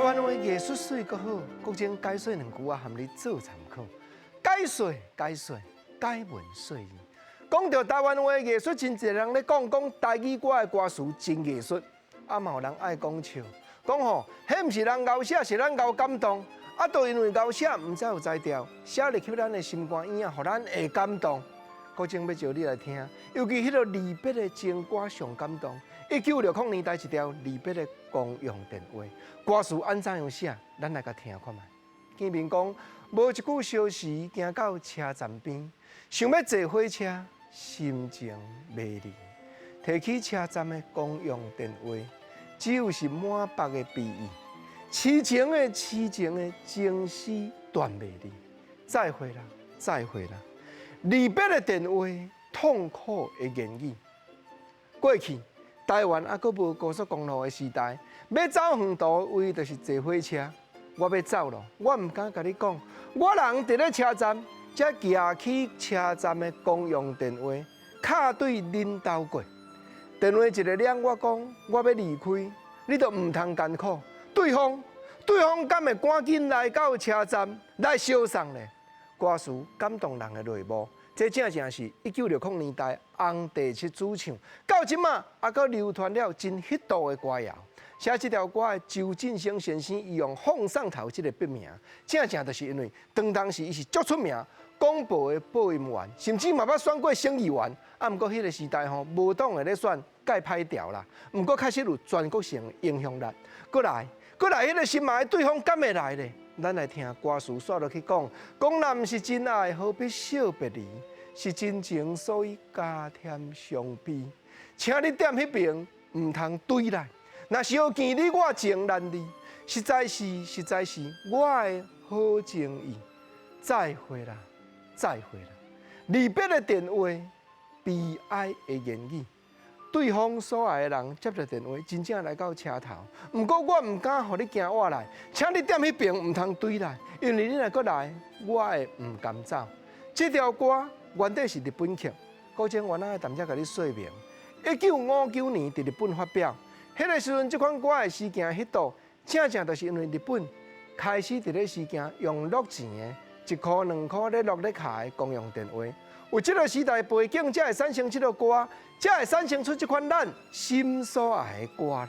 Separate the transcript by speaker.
Speaker 1: 灣話藝術媠閣好，國政解說兩句啊，含你做參考。解說解說解文說義。講著台灣話藝術，真濟人咧講講台語歌的歌詞真藝術，啊嘛有人愛講笑，講吼，彼毋是人𠢕寫，是咱𠢕感動。啊，都因為𠢕寫，毋知有才調，寫入去咱的心肝耳仔，予咱會感動。國政欲招你來聽，尤其彼个離別的情歌上感動。1960年代一條離別的公用電話，歌詞按怎樣寫？咱來共聽看覓。見面講，無一句相思，行到車站邊，想欲坐火車，心情迷離。提起車站的公用電話，只有是滿腹的悲意，痴情的痴情的情絲斷袂離。再會啦，再會啦！離別的電話，痛苦的言語。過去台灣猶閣無高速公路的時代，欲走遠途，唯一就是坐火車。我欲走囉，我毋敢共你講，我人佇咧車站，才舉起車站的公用電話，敲對恁兜過。電話一个響，我講我欲離開，你就毋通艱苦。對方，對方敢會趕緊來到車站來相送咧？歌詞感動人的淚目，這正正是1960年代紅地七主唱，到這馬猶閣流傳了真彼度的歌謠。寫這條歌的周進生先生，伊用鳳送頭這个筆名，正正就是因為當當時伊是足出名廣播的播音員，甚至嘛捌選過省議員。啊，毋過彼个時代吼，無黨會咧選，蓋歹調啦。毋過確實有全國性影響力。閣來，閣來，彼个心愛的對方敢會來咧？咱來聽歌詞煞落去講，講若毋是真愛，何必惜別離？是真情，所以加添傷悲。請你踮彼爿，毋通轉來。若相見你我情難離，實在是實在是我的好情意。再會啦，再會啦！離別的電話，悲哀的言語。對方所愛的人接著電話，真正來到車頭。毋過我毋敢予你驚我來，請你踮彼爿毋通轉來，因為你若閣來，我會毋甘走。這條歌原底是日本曲，古井原來踮遮共你說明。1959年佇日本發表，彼个時陣這款歌會時行彼度，正正就是因為日本開始佇咧時行用落錢的，一箍兩箍咧落咧敲的公用電話。有這个時代背景，才會產生這个歌，才會產生出這款咱心所愛的歌啦。